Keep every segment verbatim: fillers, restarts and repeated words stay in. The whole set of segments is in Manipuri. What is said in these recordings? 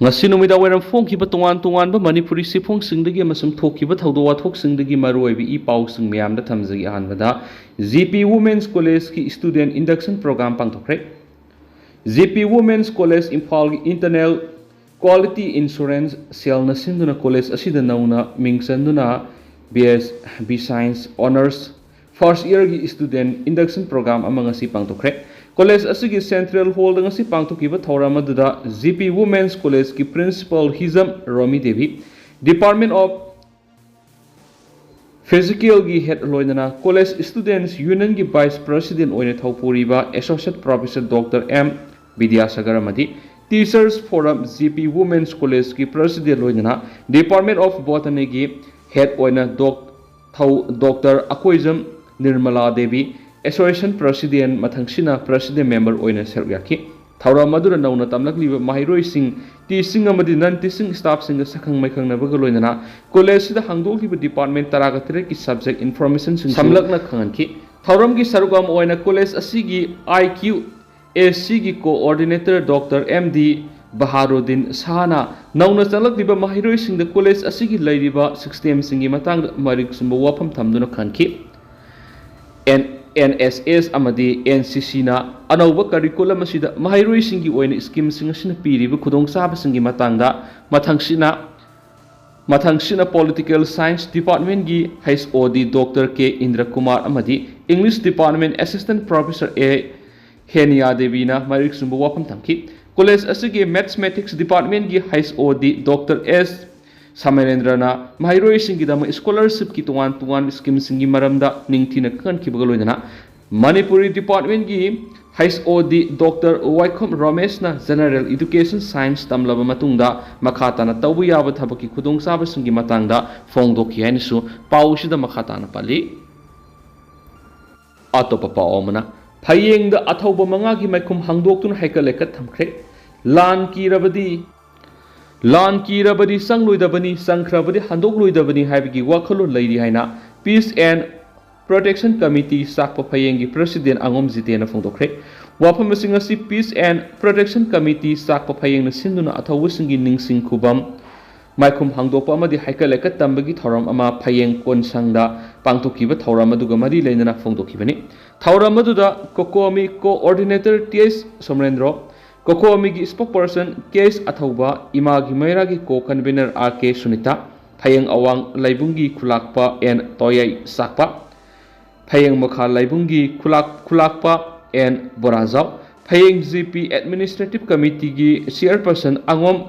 ꯉꯁꯤ ꯅꯨꯃꯤꯗꯥꯡ ꯋꯥꯏꯔꯝ ꯐꯣꯡꯈꯤꯕ ꯇꯣꯉꯥꯟ ꯇꯣꯉꯥꯟꯕ ꯃꯅꯤꯄꯨꯔꯤ ꯆꯦꯐꯣꯡꯁꯤꯡꯗꯒꯤ ꯑꯃꯁꯨꯡ ꯊꯣꯛꯈꯤꯕ ꯊꯧꯗꯣꯛ ꯋꯥꯊꯣꯛꯁꯤꯡꯗꯒꯤ ꯃꯔꯨꯑꯣꯏꯕ ꯏ ꯄꯥꯎꯁꯤꯡ ꯃꯌꯥꯝꯗ ꯊꯝꯖꯒꯦ꯫ ꯑꯍꯥꯟꯕꯗ, J P Women's College ꯀꯤ student induction program ꯄꯥꯡꯊꯣꯛꯈ꯭ꯔꯦ꯫ J P Women's College ꯏꯝꯐꯥꯜꯒꯤ internal quality assurance cell ꯅ ꯁꯤꯟꯗꯨꯅ college ꯑꯁꯤꯗ ꯅꯧꯅ ꯃꯤꯡ ꯆꯟꯗꯨꯅ B S, B Science, Honours, first year ꯒꯤ student induction program ꯑꯃ ꯉꯁꯤ ꯄꯥꯡꯊꯣꯛꯈ꯭ꯔꯦ꯫ College ꯑꯁꯤꯒꯤ central hall ꯗ ꯉꯁꯤ ꯄꯥꯡꯊꯣꯛꯈꯤꯕ ꯊꯧꯔꯝ ꯑꯗꯨꯗ J P Women's College ꯀꯤ principal Hijam Romi Devi, Department of Physical ꯒꯤ head ꯂꯣꯏꯅꯅ College Students Union ꯒꯤ vice president ꯑꯣꯏꯅ ꯊꯧꯄꯨꯔꯤꯕ associate professor Doctor M Vidyasagar ꯑꯃꯗꯤ Teachers Forum J P Women's College ꯀꯤ president ꯂꯣꯏꯅꯅ Department of Botany ꯒꯤ head ꯑꯣꯏꯅ ꯗꯣꯛ-, ꯊꯧ-, Doctor Akoijam Nirmala Devi, association president ꯃꯊꯪꯁꯤꯅ president member ꯑꯣꯏꯅ ꯁꯔꯨꯛ ꯌꯥꯈꯤ꯫ ꯊꯧꯔꯝ ꯑꯗꯨꯗ ꯅꯧꯅ ꯇꯝꯂꯛꯂꯤꯕ ꯃꯍꯩꯔꯣꯏꯁꯤꯡ, teaching ꯑꯃꯗꯤ non teaching staff ꯁꯤꯡꯒ ꯁꯛꯈꯪ ꯃꯥꯏꯈꯪꯅꯕꯒ ꯂꯣꯏꯅꯅ college ꯁꯤꯗ ꯍꯥꯡꯗꯣꯛꯂꯤꯕ department ꯇꯔꯥꯒ ꯇꯔꯦꯠꯀꯤ subject information ꯁꯤꯡꯁꯨ ꯁꯝꯂꯞꯅ ꯈꯪꯍꯟꯈꯤ꯫ ꯊꯧꯔꯝꯒꯤ ꯁꯔꯨꯛ ꯑꯃ ꯑꯣꯏꯅ college ꯑꯁꯤꯒꯤ I Q A C ꯒꯤ coordinator Doctor M D ꯕꯍꯥꯔꯨꯗꯤꯟ ꯁꯍꯥꯅ ꯅꯧꯅ ꯆꯪꯂꯛꯂꯤꯕ ꯃꯍꯩꯔꯣꯏꯁꯤꯡꯗ college ꯑꯁꯤꯒꯤ ꯂꯩꯔꯤꯕ system ꯁꯤꯡꯒꯤ ꯃꯇꯥꯡꯗ ꯃꯔꯤꯛ ꯆꯨꯝꯕ ꯋꯥꯐꯝ ꯊꯝꯗꯨꯅ ꯈꯪꯍꯟꯈꯤ꯫ N-, N S S ꯑꯃꯗꯤ N C C ꯅ ꯑꯅꯧꯕ curriculum ꯑꯁꯤꯗ ꯃꯍꯩꯔꯣꯏꯁꯤꯡꯒꯤ ꯑꯣꯏꯅ scheme ꯁꯤꯡ ꯑꯁꯤꯅ ꯄꯤꯔꯤꯕ ꯈꯨꯗꯣꯡꯆꯥꯕꯁꯤꯡꯒꯤ ꯃꯇꯥꯡꯗ ꯃꯊꯪꯁꯤꯅ, ꯃꯊꯪꯁꯤꯅ Political Science Department ꯀꯤ H O D Doctor K ꯏꯟꯗ꯭ꯔ Kumar ꯑꯃꯗꯤ English Department Assistant Professor A ꯍꯦꯅꯤꯌꯥ ꯗꯦꯕꯤꯅ ꯃꯔꯤꯛ ꯆꯨꯝꯕ ꯋꯥꯐꯝ ꯊꯝꯈꯤ꯫ College ꯑꯁꯤꯒꯤ Mathematics Department ꯀꯤ H O D Doctor S ꯁꯃꯔꯦꯟꯗ꯭ꯔꯅ ꯃꯍꯩꯔꯣꯏꯁꯤꯡꯒꯤꯗꯃꯛ scholarship ꯀꯤ ꯇꯣꯉꯥꯟ ꯇꯣꯉꯥꯟꯕ scheme ꯁꯤꯡꯒꯤ ꯃꯔꯝꯗ ꯅꯤꯡꯊꯤꯅ ꯈꯪꯍꯟꯈꯤꯕꯒ ꯂꯣꯏꯅꯅ Manipuri Department ꯀꯤ H O D Doctor ꯋꯥꯏꯈꯣꯝ ꯔꯣꯃꯦꯁꯅ General Education Science ꯇꯝꯂꯕ ꯃꯇꯨꯡꯗ ꯃꯈꯥ ꯇꯥꯅ ꯇꯧꯕ ꯌꯥꯕ ꯊꯕꯛꯀꯤ ꯈꯨꯗꯣꯡꯆꯥꯕꯁꯤꯡꯒꯤ ꯃꯇꯥꯡꯗ ꯐꯣꯡꯗꯣꯛꯈꯤ ꯍꯥꯏꯅꯁꯨ ꯄꯥꯎ ꯑꯁꯤꯗ ꯃꯈꯥ ꯇꯥꯅ ꯄꯜꯂꯤ꯫ ꯑꯇꯣꯞꯄ ꯄꯥꯎ ꯑꯃꯅ, ꯐꯌꯦꯡꯗ ꯑꯊꯧꯕ ꯃꯉꯥꯒꯤ ꯃꯥꯏꯈꯨꯝ ꯍꯥꯡꯗꯣꯛꯇꯨꯅ ꯍꯩꯀꯠ ꯂꯩꯀꯠ ꯊꯝꯈ꯭ꯔꯦ꯫ ꯂꯥꯟ ꯀꯤꯔꯕꯗꯤ, ꯂꯥꯟ ꯀꯤꯔꯕꯗꯤ ꯆꯪꯂꯣꯏꯗꯕꯅꯤ, ꯆꯪꯈ꯭ꯔꯕꯗꯤ ꯍꯟꯗꯣꯛꯂꯣꯏꯗꯕꯅꯤ ꯍꯥꯏꯕꯒꯤ ꯋꯥꯈꯜꯂꯣꯟ ꯂꯩꯔꯤ ꯍꯥꯏꯅ Peace and Protection Committee ꯆꯥꯛꯄ ꯐꯌꯦꯡꯒꯤ president ꯑꯉꯣꯝ ꯖꯤꯇꯦꯟꯅ ꯐꯣꯡꯗꯣꯛꯈ꯭ꯔꯦ꯫ ꯋꯥꯐꯝꯁꯤꯡ ꯑꯁꯤ Peace and Protection Committee ꯆꯥꯛꯄ ꯐꯌꯦꯡꯅ ꯁꯤꯟꯗꯨꯅ ꯑꯊꯧꯕꯁꯤꯡꯒꯤ ꯅꯤꯡꯁꯤꯡ ꯈꯨꯕꯝ, ꯃꯥꯏꯈꯨꯝ ꯍꯥꯡꯗꯣꯛꯄ ꯑꯃꯗꯤ ꯍꯩꯀꯠ ꯂꯩꯀꯠ ꯇꯝꯕꯒꯤ ꯊꯧꯔꯝ ꯑꯃ ꯐꯌꯦꯡ ꯀꯣꯟꯁꯪꯗ ꯄꯥꯡꯊꯣꯛꯈꯤꯕ ꯊꯧꯔꯝ ꯑꯗꯨꯒ ꯃꯔꯤ ꯂꯩꯅꯅ ꯐꯣꯡꯗꯣꯛꯈꯤꯕꯅꯤ꯫ ꯊꯧꯔꯝ ꯑꯗꯨꯗ COCOMI Coordinator T H ꯁꯣꯃꯔꯦꯟꯗ꯭ꯔꯣ, COCOMI ꯒꯤ Spokesperson K H ꯑꯊꯧꯕ, ꯏꯃꯥꯒꯤ ꯃꯩꯔꯥꯒꯤ Co-Convener R K ꯁꯨꯅꯤꯇꯥ, ꯐꯌꯦꯡ ꯑꯋꯥꯡ ꯂꯩꯕꯨꯡꯒꯤ ꯈꯨꯂꯥꯛꯄ N ꯇꯣꯌꯥꯏ ꯆꯥꯛꯄ, ꯐꯌꯦꯡ ꯃꯈꯥ ꯂꯩꯕꯨꯡꯒꯤ ꯈꯨꯂꯥꯛ-, ꯈꯨꯂꯥꯛꯄ N ꯕꯣꯔꯥꯖꯥꯎ, ꯐꯌꯦꯡ G P Administrative Committee ꯒꯤ Chairperson ꯑꯉꯣꯝ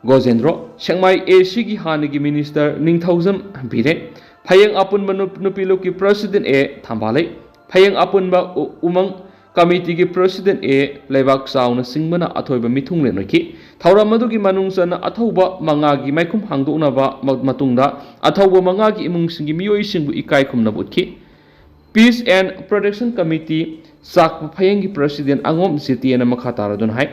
ꯒꯣꯖꯦꯟꯗ꯭ꯔꯣ, ꯁꯦꯛꯃꯥꯏ A C ꯒꯤ ꯍꯥꯟꯅꯒꯤ Minister ꯅꯤꯡꯊꯧꯖꯝ ꯕꯤꯔꯦꯟ, ꯐꯌꯦꯡ ꯑꯄꯨꯟꯕ ꯅꯨꯞ-, ꯅꯨꯄꯤ ꯂꯨꯞꯀꯤ President A ꯊꯝꯕꯥꯂꯩ, ꯐꯌꯦꯡ ꯑꯄꯨꯟꯕ ꯎ-, ꯎꯃꯪ Committee ꯒꯤ President A ꯂꯩꯕꯥꯛ ꯆꯥꯎꯅ ꯆꯤꯡꯕꯅ ꯑꯊꯣꯏꯕ ꯃꯤꯊꯨꯡꯂꯦꯟ ꯑꯣꯏꯈꯤ꯫ ꯊꯧꯔꯝ ꯑꯗꯨꯒꯤ ꯃꯅꯨꯡ ꯆꯟꯅ ꯑꯊꯧꯕ ꯃꯉꯥꯒꯤ ꯃꯥꯏꯈꯨꯝ ꯍꯥꯡꯗꯣꯛꯅꯕ ꯃ-, ꯃꯇꯨꯡꯗ ꯑꯊꯧꯕ ꯃꯉꯥꯒꯤ ꯏꯃꯨꯡꯁꯤꯡꯒꯤ ꯃꯤꯑꯣꯏꯁꯤꯡꯕꯨ ꯏꯀꯥꯏ ꯈꯨꯝꯅꯕ ꯎꯠꯈꯤ꯫ Peace and Protection Committee ꯆꯥꯛꯄ ꯐꯌꯦꯡꯒꯤ President ꯑꯉꯣꯝ ꯖꯤꯇꯦꯅ ꯃꯈꯥ ꯇꯥꯔꯗꯨꯅ ꯍꯥꯏ,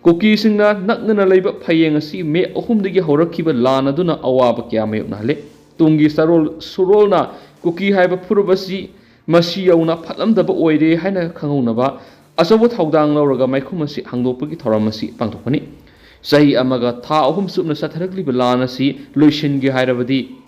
ꯀꯨꯀꯤꯁꯤꯡꯅ ꯅꯛꯅꯅ ꯂꯩꯕ ꯐꯌꯦꯡ ꯑꯁꯤ May ꯑꯍꯨꯝꯗꯒꯤ ꯍꯧꯔꯛꯈꯤꯕ ꯂꯥꯟ ꯑꯗꯨꯅ ꯑꯋꯥꯕ ꯀꯌꯥ ꯃꯥꯌꯣꯛꯅꯍꯜꯂꯦ꯫ ꯇꯨꯡꯒꯤ ꯆꯔꯣꯜ ꯁꯨꯔꯣꯜꯅ ꯀꯨꯀꯤ ꯍꯥꯏꯕ ꯐꯨꯔꯨꯞ ꯑꯁꯤ ꯃꯁꯤ ꯌꯧꯅ ꯐꯠꯂꯝꯗꯕ ꯑꯣꯏꯔꯦ ꯍꯥꯏꯅ ꯈꯪꯍꯧꯅꯕ ꯑꯆꯧꯕ ꯊꯧꯗꯥꯡ ꯂꯧꯔꯒ ꯃꯥꯏꯈꯨꯝ ꯑꯁꯤ ꯍꯥꯡꯗꯣꯛꯄꯒꯤ ꯊꯧꯔꯝ ꯑꯁꯤ ꯄꯥꯡꯊꯣꯛꯄꯅꯤ꯫ ꯆꯍꯤ ꯑꯃꯒ ꯊꯥ ꯑꯍꯨꯝ ꯆꯨꯞꯅ ꯆꯠꯊꯔꯛꯂꯤꯕ ꯂꯥꯟ ꯑꯁꯤ ꯂꯣꯏꯁꯤꯟꯒꯦ ꯍꯥꯏꯔꯕꯗꯤ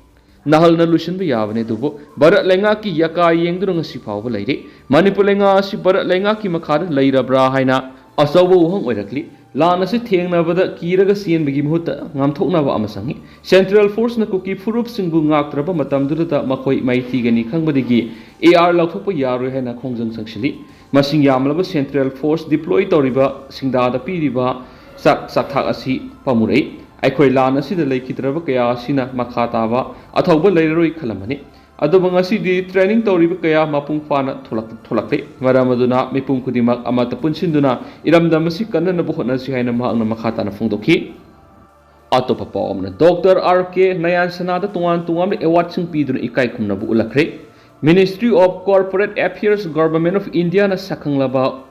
ꯅꯍꯜꯅ ꯂꯣꯏꯁꯤꯟꯕ ꯌꯥꯕꯅꯤ, ꯑꯗꯨꯕꯨ ꯚꯥꯔꯠ ꯂꯩꯉꯥꯛꯀꯤ ꯌꯥꯀꯥ ꯌꯦꯡꯗꯨꯅ ꯉꯁꯤ ꯐꯥꯎꯕ ꯂꯩꯔꯤ꯫ ꯃꯅꯤꯄꯨꯔ ꯂꯩꯉꯥꯛ ꯑꯁꯤ ꯚꯥꯔꯠ ꯂꯩꯉꯥꯛꯀꯤ ꯃꯈꯥꯗ ꯂꯩꯔꯕ꯭ꯔꯥ ꯍꯥꯏꯅ ꯑꯆꯧꯕ ꯋꯥꯍꯪ ꯑꯣꯏꯔꯛꯂꯤ꯫ ꯂꯥꯟ ꯑꯁꯤ ꯊꯦꯡꯅꯕꯗ ꯀꯤꯔꯒ ꯆꯦꯟꯕꯒꯤ ꯃꯍꯨꯠꯇ ꯉꯥꯝꯊꯣꯛꯅꯕ ꯑꯃ ꯆꯪꯏ꯫ Central Force ꯅ ꯀꯨꯀꯤ ꯐꯨꯔꯨꯞꯁꯤꯡꯕꯨ ꯉꯥꯛꯇ꯭ꯔꯕ ꯃꯇꯝꯗꯨꯗ ꯃꯈꯣꯏ ꯃꯥꯏꯊꯤꯒꯅꯤ ꯈꯪꯕꯗꯒꯤ A R ꯂꯧꯊꯣꯛꯄ ꯌꯥꯔꯣꯏ ꯍꯥꯏꯅ ꯈꯣꯡꯖꯪ ꯆꯪꯁꯤꯜꯂꯤ꯫ ꯃꯁꯤꯡ ꯌꯥꯝꯂꯕ Central Force deploy ꯇꯧꯔꯤꯕ ꯁꯤꯡꯗꯥꯗ ꯄꯤꯔꯤꯕ ꯆꯥꯛ ꯆꯥꯛꯊꯥꯛ ꯑꯁꯤ ꯄꯥꯝꯃꯨꯔꯛꯏ꯫ ꯑꯩꯈꯣꯏ ꯂꯥꯟ ꯑꯁꯤꯗ ꯂꯩꯈꯤꯗ꯭ꯔꯕ ꯀꯌꯥ ꯑꯁꯤꯅ ꯃꯈꯥ ꯇꯥꯕ ꯑꯊꯧꯕ ꯂꯩꯔꯔꯣꯏ ꯈꯜꯂꯝꯕꯅꯤ꯫ ꯑꯗꯨꯕꯨ ꯉꯁꯤꯗꯤ training ꯇꯧꯔꯤꯕ ꯀꯌꯥ ꯃꯄꯨꯡ ꯐꯥꯅ ꯊꯣꯛꯂꯛ-, ꯊꯣꯛꯂꯛꯂꯦ꯫ ꯃꯔꯝ ꯑꯗꯨꯅ ꯃꯤꯄꯨꯝ ꯈꯨꯗꯤꯡꯃꯛ ꯑꯃꯠꯇ ꯄꯨꯟꯁꯤꯟꯗꯨꯅ ꯏꯔꯝꯗꯝ ꯑꯁꯤ ꯀꯟꯅꯅꯕ ꯍꯣꯠꯅꯁꯤ ꯍꯥꯏꯅ ꯃꯍꯥꯛꯅ ꯃꯈꯥ ꯇꯥꯅ ꯐꯣꯡꯗꯣꯛꯈꯤ꯫ ꯑꯇꯣꯞꯄ ꯄꯥꯎ ꯑꯃꯅ, Doctor R K ꯅꯌꯥꯟꯁꯅꯥꯗ ꯇꯣꯉꯥꯟ ꯇꯣꯉꯥꯟꯕ award ꯁꯤꯡ ꯄꯤꯗꯨꯅ ꯏꯀꯥꯏ ꯈꯨꯝꯅꯕ ꯎꯠꯂꯛꯈ꯭ꯔꯦ꯫ Ministry of Corporate Affairs, Government of India ꯅ ꯁꯛꯈꯪꯂꯕ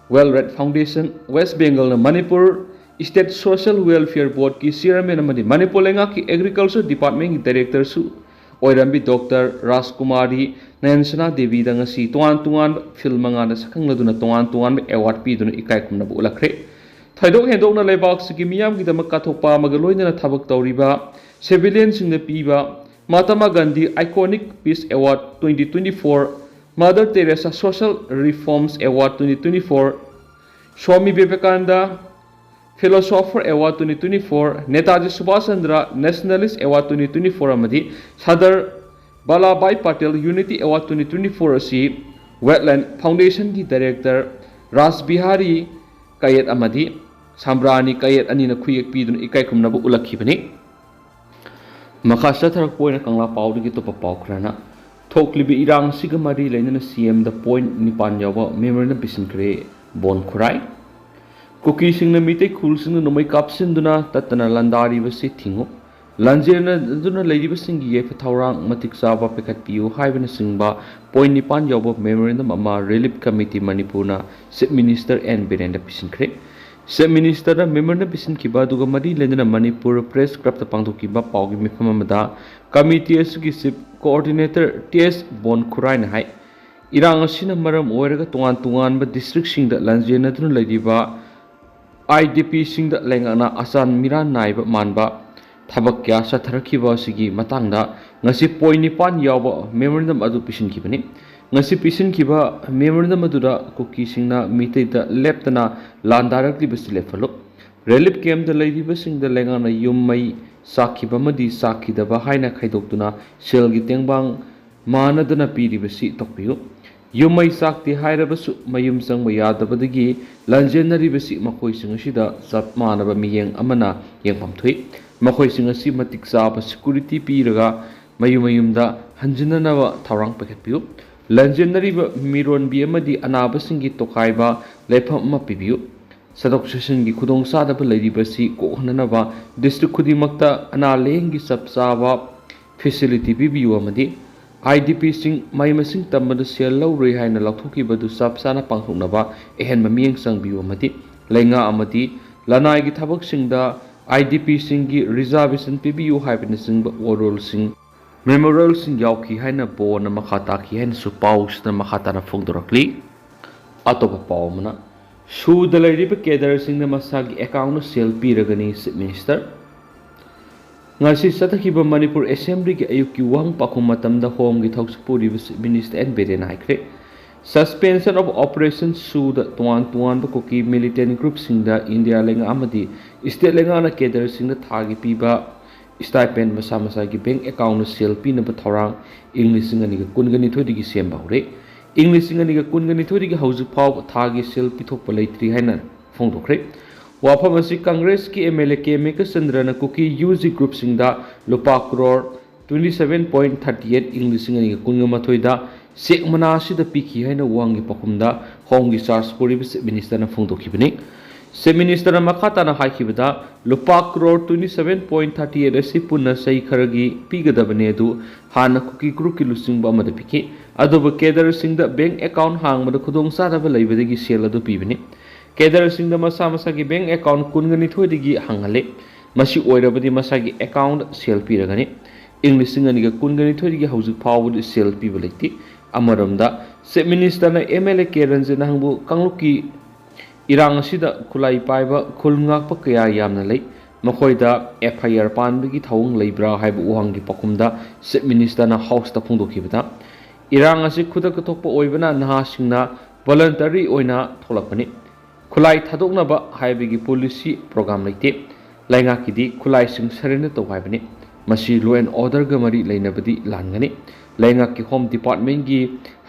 Well Red Foundation, West Bengal ꯅ Manipur State Social Welfare Board ꯀꯤ Chairman ꯑꯃꯗꯤ ꯃꯅꯤꯄꯨꯔ ꯂꯩꯉꯥꯛꯀꯤ Agriculture Department ꯀꯤ Director ꯁꯨ ꯑꯣꯏꯔꯝꯕꯤ ꯗꯣꯛꯇꯔ ꯔꯥꯖꯀꯨꯃꯥꯔꯤ ꯅꯌꯟꯁꯅꯥ ꯗꯦꯕꯤꯗ ꯉꯁꯤ ꯇꯣꯉꯥꯟ ꯇꯣꯉꯥꯟꯕ ꯐꯤꯜꯝ ꯃꯉꯥꯗ ꯁꯛꯈꯪꯅꯗꯨꯅ ꯇꯣꯉꯥꯟ ꯇꯣꯉꯥꯟꯕ ꯑꯦꯋꯥꯔꯗ ꯄꯤꯗꯨꯅ ꯏꯀꯥꯏ ꯈꯨꯝꯅꯕ ꯎꯠꯂꯛꯈ꯭ꯔꯦ꯫ ꯊꯣꯏꯗꯣꯛ ꯍꯦꯟꯗꯣꯛꯅ ꯂꯩꯕꯥꯛꯁꯤꯒꯤ ꯃꯤꯌꯥꯝꯒꯤꯗꯃꯛ ꯀꯠꯊꯣꯛꯄ ꯑꯃꯒ ꯂꯣꯏꯅꯅ ꯊꯕꯛ ꯇꯧꯔꯤꯕ ꯁꯤꯚꯤꯂꯤꯌꯟꯁꯤꯡꯗ ꯄꯤꯕ Mahatma Gandhi iconic peace award twenty twenty four, mother Teresa social reforms award twenty twenty four, Swami Vivekananda philosopher award twenty twenty four, Netaji Subhas Chandra nationalist award twenty twenty four ꯑꯃꯗꯤ Sardar Vallabhbhai Patel unity award twenty twenty four ꯑꯁꯤ ꯋꯦꯠꯂꯦꯟ ꯐꯥꯎꯟꯗꯦꯁꯟꯒꯤ ꯗꯥꯏꯔꯦꯛꯇꯔ ꯔꯥꯖ ꯕꯤꯍꯥꯔꯤ ꯀꯌꯦꯠ ꯑꯃꯗꯤ ꯁꯝꯕ꯭ꯔꯥꯅꯤ ꯀꯌꯦꯠ ꯑꯅꯤꯅ ꯈꯨꯌꯦꯛ ꯄꯤꯗꯨꯅ ꯏꯀꯥꯏ ꯈꯨꯝꯅꯕ ꯎꯠꯂꯛꯈꯤꯕꯅꯤ꯫ ꯃꯈꯥ ꯆꯠꯊꯔꯛꯄ ꯑꯣꯏꯅ ꯀꯪꯂꯥ ꯄꯥꯎꯗꯒꯤ ꯑꯇꯣꯞꯄ ꯄꯥꯎ ꯈꯔꯅ, ꯊꯣꯛꯂꯤꯕ ꯏꯔꯥꯡ ꯑꯁꯤꯒ ꯃꯔꯤ ꯂꯩꯅꯅ ꯁꯤ ꯑꯦꯝꯗ ꯄꯣꯏꯟꯠ ꯅꯤꯄꯥꯟ ꯌꯥꯎꯕ ꯃꯦꯃꯣꯔꯦꯟꯗꯝ ꯄꯤꯁꯤꯟꯈ꯭ꯔꯦ ꯕꯣꯟ ꯈꯨꯔꯥꯏ꯫ ꯀꯨꯀꯤꯁꯤꯡꯅ ꯃꯤꯇꯩ ꯈꯨꯜꯁꯤꯡꯗ ꯅꯣꯡꯃꯩ ꯀꯥꯞꯁꯤꯟꯗꯨꯅ ꯇꯠꯇꯅ ꯂꯥꯟꯗꯥꯔꯤꯕꯁꯤ ꯊꯤꯡꯉꯨ, ꯂꯥꯟꯖꯦꯟꯅꯗꯨꯅ ꯂꯩꯔꯤꯕꯁꯤꯡꯒꯤ ꯌꯥꯏꯐ ꯊꯧꯔꯥꯡ ꯃꯇꯤꯛ ꯆꯥꯕ ꯄꯤꯈꯠꯄꯤꯌꯨ ꯍꯥꯏꯕꯅꯆꯤꯡꯕ ꯄꯣꯏꯟꯠ ꯅꯤꯄꯥꯟ ꯌꯥꯎꯕ ꯃꯦꯃꯣꯔꯦꯟꯗꯝ ꯑꯃ ꯔꯤꯂꯤꯐ ꯀꯃꯤꯇꯤ ꯃꯅꯤꯄꯨꯔꯅ ꯆꯤꯐ ꯃꯤꯅꯤꯁꯇꯔ ꯑꯦꯟ ꯕꯤꯔꯦꯟꯗ ꯄꯤꯁꯤꯟꯈ꯭ꯔꯦ꯫ ꯆꯤꯐ ꯃꯤꯅꯤꯁꯇꯔꯅ ꯃꯦꯃꯣꯔꯦꯟꯗꯝ ꯄꯤꯁꯤꯟꯈꯤꯕ ꯑꯗꯨꯒ ꯃꯔꯤ ꯂꯩꯅꯅ ꯃꯅꯤꯄꯨꯔ ꯄ꯭ꯔꯦꯁ ꯀ꯭ꯂꯕꯇ ꯄꯥꯡꯊꯣꯛꯈꯤꯕ ꯄꯥꯎꯒꯤ ꯃꯤꯐꯝ ꯑꯃꯗ ꯀꯃꯤꯇꯤ ꯑꯁꯤꯒꯤ ꯆꯤꯐ ꯀꯣꯑꯣꯔꯗꯤꯅꯦꯇꯔ ꯇꯤ ꯑꯦꯁ ꯕꯣꯟ ꯈꯨꯔꯥꯏꯅ ꯍꯥꯏ, ꯏꯔꯥꯡ ꯑꯁꯤꯅ ꯃꯔꯝ ꯑꯣꯏꯔꯒ ꯇꯣꯉꯥꯟ ꯇꯣꯉꯥꯟꯕ ꯗꯤꯁꯇ꯭ꯔꯤꯛꯁꯤꯡꯗ ꯂꯥꯟꯖꯦꯟꯅꯗꯨꯅ ꯂꯩꯔꯤꯕ ꯑꯥꯏ ꯗꯤ ꯄꯤꯁꯤꯡꯗ ꯂꯩꯉꯥꯛꯅ ꯑꯆꯥꯟ ꯃꯤꯔꯥꯟ ꯅꯥꯏꯕ ꯃꯥꯟꯕ ꯊꯕꯛ ꯀꯌꯥ ꯆꯠꯊꯔꯛꯈꯤꯕ ꯑꯁꯤꯒꯤ ꯃꯇꯥꯡꯗ ꯉꯁꯤ ꯄꯣꯏꯟꯠ ꯅꯤꯄꯥꯟ ꯌꯥꯎꯕ ꯃꯦꯃꯣꯔꯦꯟꯗꯝ ꯑꯗꯨ ꯄꯤꯁꯤꯟꯈꯤꯕꯅꯤ꯫ ꯉꯁꯤ ꯄꯤꯁꯤꯟꯈꯤꯕ ꯃꯦꯃꯣꯔꯦꯟꯗꯝ ꯑꯗꯨꯗ ꯀꯨꯀꯤꯁꯤꯡꯅ ꯃꯤꯇꯩꯗ ꯂꯦꯞꯇꯅ ꯂꯥꯟꯗꯥꯔꯛꯂꯤꯕꯁꯤ ꯂꯦꯞꯍꯜꯂꯨ, ꯔꯤꯂꯤꯐ ꯀꯦꯝꯞꯇ ꯂꯩꯔꯤꯕꯁꯤꯡꯗ ꯂꯩꯉꯥꯛꯅ ꯌꯨꯝ ꯃꯩ ꯆꯥꯛꯈꯤꯕ ꯑꯃꯗꯤ ꯆꯥꯛꯈꯤꯗꯕ ꯍꯥꯏꯅ ꯈꯥꯏꯗꯣꯛꯇꯨꯅ ꯁꯦꯜꯒꯤ ꯇꯦꯡꯕꯥꯡ ꯃꯥꯟꯅꯗꯅ ꯄꯤꯔꯤꯕꯁꯤ ꯇꯣꯛꯄꯤꯌꯨ꯫ ꯌꯨꯝ ꯃꯩ ꯆꯥꯛꯇꯦ ꯍꯥꯏꯔꯕꯁꯨ ꯃꯌꯨꯝ ꯆꯪꯕ ꯌꯥꯗꯕꯗꯒꯤ ꯂꯥꯟꯖꯦꯟꯅꯔꯤꯕꯁꯤ ꯃꯈꯣꯏꯁꯤꯡ ꯑꯁꯤꯗ ꯆꯞ ꯃꯥꯟꯅꯕ ꯃꯤꯠꯌꯦꯡ ꯑꯃꯅ ꯌꯦꯡꯐꯝ ꯊꯣꯛꯏ꯫ ꯃꯈꯣꯏꯁꯤꯡ ꯑꯁꯤ ꯃꯇꯤꯛ ꯆꯥꯕ ꯁꯦꯀ꯭ꯌꯨꯔꯤꯇꯤ ꯄꯤꯔꯒ ꯃꯌꯨꯝ ꯃꯌꯨꯝꯗ ꯍꯟꯖꯤꯟꯅꯅꯕ ꯊꯧꯔꯥꯡ ꯄꯥꯏꯈꯠꯄꯤꯌꯨ꯫ ꯂꯥꯟꯖꯦꯟꯅꯔꯤꯕ ꯃꯤꯔꯣꯟꯕꯤ ꯑꯃꯗꯤ ꯑꯅꯥꯕꯁꯤꯡꯒꯤ ꯇꯣꯈꯥꯏꯕ ꯂꯩꯐꯝ ꯑꯃ ꯄꯤꯕꯤꯌꯨ꯫ ꯆꯠꯊꯣꯛ ꯆꯠꯁꯤꯟꯒꯤ ꯈꯨꯗꯣꯡꯆꯥꯗꯕ ꯂꯩꯔꯤꯕꯁꯤ ꯀꯣꯛꯍꯟꯅꯅꯕ ꯗꯤꯁꯇ꯭ꯔꯤꯛ ꯈꯨꯗꯤꯡꯃꯛꯇ ꯑꯅꯥ ꯂꯥꯌꯦꯡꯒꯤ ꯆꯞ ꯆꯥꯕ ꯐꯦꯁꯤꯂꯤꯇꯤ ꯄꯤꯕꯤꯌꯨ ꯑꯃꯗꯤ ꯑꯥꯏ ꯗꯤ ꯄꯤꯁꯤꯡ ꯃꯍꯩ ꯃꯁꯤꯡ ꯇꯝꯕꯗ ꯁꯦꯜ ꯂꯧꯔꯣꯏ ꯍꯥꯏꯅ ꯂꯥꯎꯊꯣꯛꯈꯤꯕꯗꯨ ꯆꯞ ꯆꯥꯅ ꯄꯥꯡꯊꯣꯛꯅꯕ ꯑꯍꯦꯟꯕ ꯃꯤꯠꯌꯦꯡ ꯆꯪꯕꯤꯌꯨ ꯑꯃꯗꯤ ꯂꯩꯉꯥꯛ ꯑꯃꯗꯤ ꯂꯅꯥꯏꯒꯤ ꯊꯕꯛꯁꯤꯡꯗ ꯑꯥꯏ ꯗꯤ ꯄꯤꯁꯤꯡꯒꯤ ꯔꯤꯖꯥꯔꯕꯦꯁꯟ ꯄꯤꯕꯤꯌꯨ ꯍꯥꯏꯕꯅꯆꯤꯡꯕ ꯋꯥꯔꯣꯜꯁꯤꯡ ꯃꯦꯃꯣꯔꯤꯌꯦꯜꯁꯤꯡ ꯌꯥꯎꯈꯤ ꯍꯥꯏꯅ ꯕꯣꯔꯅ ꯃꯈꯥ ꯇꯥꯈꯤ ꯍꯥꯏꯅꯁꯨ ꯄꯥꯎꯁꯤꯗ ꯃꯈꯥ ꯇꯥꯅ ꯐꯣꯡꯗꯣꯔꯛꯂꯤ꯫ ꯑꯇꯣꯞꯄ ꯄꯥꯎ ꯑꯃꯅ, ꯁꯨꯗ ꯂꯩꯔꯤꯕ ꯀꯦꯗꯔꯁꯤꯡꯅ ꯃꯁꯥꯒꯤ ꯑꯦꯀꯥꯎꯟꯗ ꯁꯦꯜ ꯄꯤꯔꯒꯅꯤ, ꯆꯤꯐ ꯃꯤꯅꯤꯁꯇꯔ꯫ ꯉꯁꯤ ꯆꯠꯊꯈꯤꯕ ꯃꯅꯤꯄꯨꯔ ꯑꯦꯁꯦꯝꯕ꯭ꯂꯤꯒꯤ ꯑꯌꯨꯛꯀꯤ ꯋꯥꯍꯪ ꯄꯥꯎꯈꯨꯝ ꯃꯇꯝꯗ ꯍꯣꯝꯒꯤ ꯊꯧꯁꯤꯜ ꯄꯨꯔꯤꯕ ꯆꯤꯐ ꯃꯤꯅꯤꯁꯇꯔ ꯑꯦꯟ ꯕꯤꯔꯦꯟꯅ ꯍꯥꯏꯈ꯭ꯔꯦ, Suspension of Operation ꯁꯨꯗ ꯇꯣꯉꯥꯟ ꯇꯣꯉꯥꯟꯕ ꯀꯨꯀꯤ ꯃꯤꯂꯤꯇꯦꯟ ꯒ꯭ꯔꯨꯞꯁꯤꯡꯗ ꯏꯟꯗꯤꯌꯥ ꯂꯩꯉꯥꯛ ꯑꯃꯗꯤ ꯁ꯭ꯇꯦꯠ ꯂꯩꯉꯥꯛꯅ ꯀꯦꯗꯔꯁꯤꯡꯗ ꯊꯥꯒꯤ ꯄꯤꯕ ꯁ꯭ꯇꯥꯏꯄꯦꯟ ꯃꯁꯥ ꯃꯁꯥꯒꯤ ꯕꯦꯡꯛ ꯑꯦꯀꯥꯎꯟꯗ ꯁꯦꯜ ꯄꯤꯅꯕ ꯊꯧꯔꯥꯡ ꯏꯪ ꯂꯤꯁꯤꯡ ꯑꯅꯤꯒ ꯀꯨꯟꯒ ꯅꯤꯊꯣꯏꯗꯒꯤ ꯁꯦꯝꯕ ꯍꯧꯔꯦ꯫ ꯏꯪ ꯂꯤꯁꯤꯡ ꯑꯅꯤꯒ ꯀꯨꯟꯒ ꯅꯤꯊꯣꯏꯗꯒꯤ ꯍꯧꯖꯤꯛ ꯐꯥꯎꯕ ꯊꯥꯒꯤ ꯁꯦꯜ ꯄꯤꯊꯣꯛꯄ ꯂꯩꯇ꯭ꯔꯤ ꯍꯥꯏꯅ ꯐꯣꯡꯗꯣꯛꯈ꯭ꯔꯦ꯫ ꯋꯥꯐꯝ ꯑꯁꯤ ꯀꯪꯒ꯭ꯔꯦꯁꯀꯤ ꯑꯦꯝ ꯑꯦꯜ ꯑꯦ ꯀꯦ ꯃꯦꯘꯆꯟꯗ꯭ꯔꯅ ꯀꯨꯀꯤ ꯌꯨ ꯖꯤ ꯒ꯭ꯔꯨꯞꯁꯤꯡꯗ ꯂꯨꯄꯥ crore twenty seven point thirty eight ꯏꯪ ꯂꯤꯁꯤꯡ ꯑꯅꯤꯒ ꯀꯨꯟꯒ ꯃꯥꯊꯣꯏꯗ ꯆꯦꯛ ꯃꯅꯥ ꯑꯁꯤꯗ ꯄꯤꯈꯤ ꯍꯥꯏꯅ ꯋꯥꯍꯪꯒꯤ ꯄꯥꯎꯈꯨꯝꯗ ꯍꯣꯝꯒꯤ ꯆꯥꯔꯖ ꯄꯨꯔꯤꯕ ꯆꯤꯐ ꯃꯤꯅꯤꯁꯇꯔꯅ ꯐꯣꯡꯗꯣꯛꯈꯤꯕꯅꯤ꯫ ꯆꯤꯐ ꯃꯤꯅꯤꯁꯇꯔꯅ ꯃꯈꯥ ꯇꯥꯅ ꯍꯥꯏꯈꯤꯕꯗ, ꯂꯨꯄꯥ crore twenty seven point thirty eight ꯑꯁꯤ ꯄꯨꯟꯅ ꯆꯍꯤ ꯈꯔꯒꯤ ꯄꯤꯒꯗꯕꯅꯤ, ꯑꯗꯨ ꯍꯥꯟꯅ ꯀꯨꯀꯤ ꯒ꯭ꯔꯨꯞꯀꯤ ꯂꯨꯆꯤꯡꯕ ꯑꯃꯗ ꯄꯤꯈꯤ꯫ ꯑꯗꯨꯕꯨ ꯀꯦꯗꯔꯁꯤꯡꯗ ꯕꯦꯡꯛ ꯑꯦꯀꯥꯎꯟ ꯍꯥꯡꯕꯗ ꯈꯨꯗꯣꯡꯆꯥꯗꯕ ꯂꯩꯕꯗꯒꯤ ꯁꯦꯜ ꯑꯗꯨ ꯄꯤꯕꯅꯤ꯫ ꯀꯦꯗꯔꯁꯤꯡꯗ ꯃꯁꯥ ꯃꯁꯥꯒꯤ ꯕꯦꯡꯛ ꯑꯦꯀꯥꯎꯟ ꯀꯨꯟꯒ ꯅꯤꯊꯣꯏꯗꯒꯤ ꯍꯥꯡꯍꯜꯂꯤ꯫ ꯃꯁꯤ ꯑꯣꯏꯔꯕꯗꯤ ꯃꯁꯥꯒꯤ ꯑꯦꯀꯥꯎꯟꯗ ꯁꯦꯜ ꯄꯤꯔꯒꯅꯤ꯫ ꯏꯪ ꯂꯤꯁꯤꯡ ꯑꯅꯤꯒ ꯀꯨꯟꯒ ꯅꯤꯊꯣꯏꯗꯒꯤ ꯍꯧꯖꯤꯛ ꯐꯥꯎꯕꯗꯤ ꯁꯦꯜ ꯄꯤꯕ ꯂꯩꯇꯦ꯫ ꯑꯃꯔꯣꯝꯗ, ꯆꯤꯐ ꯃꯤꯅꯤꯁꯇꯔꯅ M L A K Ranjit ꯍꯪꯕꯨ ꯀꯥꯡꯂꯨꯞꯀꯤ ꯏꯔꯥꯡ ꯑꯁꯤꯗ ꯈꯨꯠꯂꯥꯏ ꯄꯥꯏꯕ ꯈꯨꯜ ꯉꯥꯛꯄ ꯀꯌꯥ ꯌꯥꯝꯅ ꯂꯩ, ꯃꯈꯣꯏꯗ ꯑꯦꯐ ꯑꯥꯏ ꯑꯥꯔ ꯄꯥꯟꯕꯒꯤ ꯊꯧꯑꯣꯡ ꯂꯩꯕ꯭ꯔꯥ ꯍꯥꯏꯕ ꯋꯥꯍꯪꯒꯤ ꯄꯥꯎꯈꯨꯝꯗ ꯆꯤꯐ ꯃꯤꯅꯤꯁꯇꯔꯅ ꯍꯥꯎꯁꯇ ꯐꯣꯡꯗꯣꯛꯈꯤꯕꯗ, ꯏꯔꯥꯡ ꯑꯁꯤ ꯈꯨꯗꯛꯇ ꯊꯣꯛꯄ ꯑꯣꯏꯕꯅ ꯅꯍꯥꯁꯤꯡꯅ ꯚꯣꯂꯟꯇꯔꯤ ꯑꯣꯏꯅ ꯊꯣꯛꯂꯛꯄꯅꯤ꯫ ꯈꯨꯠꯂꯥꯏ ꯊꯥꯗꯣꯛꯅꯕ ꯍꯥꯏꯕꯒꯤ ꯄꯣꯂꯤꯁꯤ ꯄ꯭ꯔꯣꯒ꯭ꯔꯥꯝ ꯂꯩꯇꯦ꯫ ꯂꯩꯉꯥꯛꯀꯤꯗꯤ ꯈꯨꯠꯂꯥꯏꯁꯤꯡ ꯁꯔꯦꯟꯗꯔ ꯇꯧ ꯍꯥꯏꯕꯅꯤ꯫ ꯃꯁꯤ ꯂꯣ ꯑꯦꯟ ꯑꯣꯔꯗꯔꯒ ꯃꯔꯤ ꯂꯩꯅꯕꯗꯤ ꯂꯥꯟꯒꯅꯤ꯫ ꯂꯩꯉꯥꯛꯀꯤ ꯍꯣꯝ ꯗꯤꯄꯥꯔꯠꯃꯦꯟꯒꯤ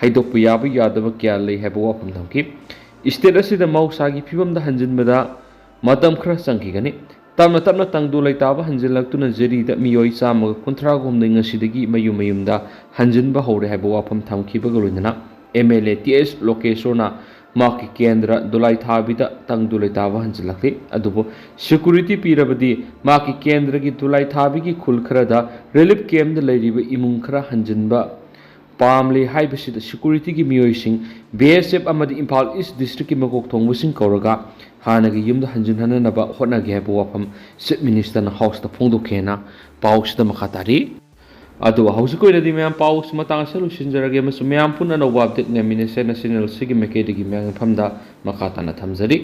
ꯍꯩꯗꯣꯛꯄ ꯌꯥꯕ ꯌꯥꯗꯕ ꯀꯌꯥ ꯂꯩ ꯍꯥꯏꯕ ꯋꯥꯐꯝ ꯊꯝꯈꯤ꯫ ꯁ꯭ꯇꯦꯠ ꯑꯁꯤꯗ ꯃꯍꯧꯁꯥꯒꯤ ꯐꯤꯕꯝꯗ ꯍꯟꯖꯤꯟꯕꯗ ꯃꯇꯝ ꯈꯔ ꯆꯪꯈꯤꯒꯅꯤ꯫ ꯇꯞꯅ ꯇꯞꯅ ꯇꯪꯗꯨ ꯂꯩꯇꯥꯕ ꯍꯟꯖꯤꯜꯂꯛꯇꯨꯅ ꯖꯤꯔꯤꯗ ꯃꯤꯑꯣꯏ ꯆꯥꯝꯃꯒ ꯀꯨꯟꯊ꯭ꯔꯥꯒ ꯍꯨꯝꯗꯣꯏ ꯉꯁꯤꯗꯒꯤ ꯃꯌꯨꯝ ꯃꯌꯨꯝꯗ ꯍꯟꯖꯤꯟꯕ ꯍꯧꯔꯦ ꯍꯥꯏꯕ ꯋꯥꯐꯝ ꯊꯝꯈꯤꯕꯒ ꯂꯣꯏꯅꯅ ꯑꯦꯝ ꯑꯦꯜ ꯑꯦ ꯇꯤ ꯑꯦꯁ ꯂꯣꯀꯦꯁꯣꯔꯅ ꯃꯍꯥꯛꯀꯤ ꯀꯦꯟꯗ꯭ꯔ ꯗꯨꯂꯥꯏꯊꯥꯕꯤꯗ ꯇꯪꯗꯨ ꯂꯩꯇꯥꯕ ꯍꯟꯖꯤꯜꯂꯛꯂꯤ꯫ ꯑꯗꯨꯕꯨ ꯁꯦꯀ꯭ꯌꯨꯔꯤꯇꯤ ꯄꯤꯔꯕꯗꯤ ꯃꯍꯥꯛꯀꯤ ꯀꯦꯟꯗ꯭ꯔꯒꯤ ꯗꯨꯂꯥꯏꯊꯥꯕꯤꯒꯤ ꯈꯨꯜ ꯈꯔꯗ ꯔꯤꯂꯤꯐ ꯀꯦꯝꯞꯇ ꯂꯩꯔꯤꯕ ꯏꯃꯨꯡ ꯈꯔ ꯍꯟꯖꯤꯟꯕ ꯄꯥꯝꯂꯤ ꯍꯥꯏꯕꯁꯤꯗ ꯁꯦꯀ꯭ꯌꯨꯔꯤꯇꯤꯒꯤ ꯃꯤꯑꯣꯏꯁꯤꯡ ꯕꯤ ꯑꯦꯁ ꯑꯦꯐ ꯑꯃꯗꯤ ꯏꯝꯐꯥꯜ ꯏꯁ ꯗꯤꯁꯇ꯭ꯔꯤꯛꯀꯤ ꯃꯀꯣꯛ ꯊꯣꯡꯕꯁꯤꯡ ꯀꯧꯔꯒ ꯍꯥꯟꯅꯒꯤ ꯌꯨꯝꯗ ꯍꯟꯖꯤꯟꯍꯟꯅꯅꯕ ꯍꯣꯠꯅꯒꯦ ꯍꯥꯏꯕ ꯋꯥꯐꯝ ꯆꯤꯐ ꯃꯤꯅꯤꯁꯇꯔꯅ ꯍꯥꯎꯁꯇ ꯐꯣꯡꯗꯣꯛꯈꯤ ꯍꯥꯏꯅ ꯄꯥꯎꯁꯤꯗ ꯃꯈꯥ ꯇꯥꯔꯤ꯫ ꯑꯗꯨꯒ ꯍꯧꯖꯤꯛꯀꯤ ꯑꯣꯏꯅꯗꯤ ꯃꯌꯥꯝ ꯄꯥꯎꯁꯤ ꯃꯇꯥꯡ ꯑꯁꯤꯗ ꯂꯣꯏꯁꯤꯟꯖꯔꯒꯦ, ꯑꯃꯁꯨꯡ ꯃꯌꯥꯝ ꯄꯨꯟꯅ ꯑꯅꯧꯕ update ꯉꯥꯏꯃꯤꯟꯅꯁꯦꯅ channel ꯑꯁꯤꯒꯤ ꯃꯥꯏꯀꯩꯗꯒꯤ ꯃꯌꯥꯝꯒꯤ ꯃꯐꯝꯗ ꯃꯈꯥ ꯇꯥꯅ ꯊꯝꯖꯔꯤ꯫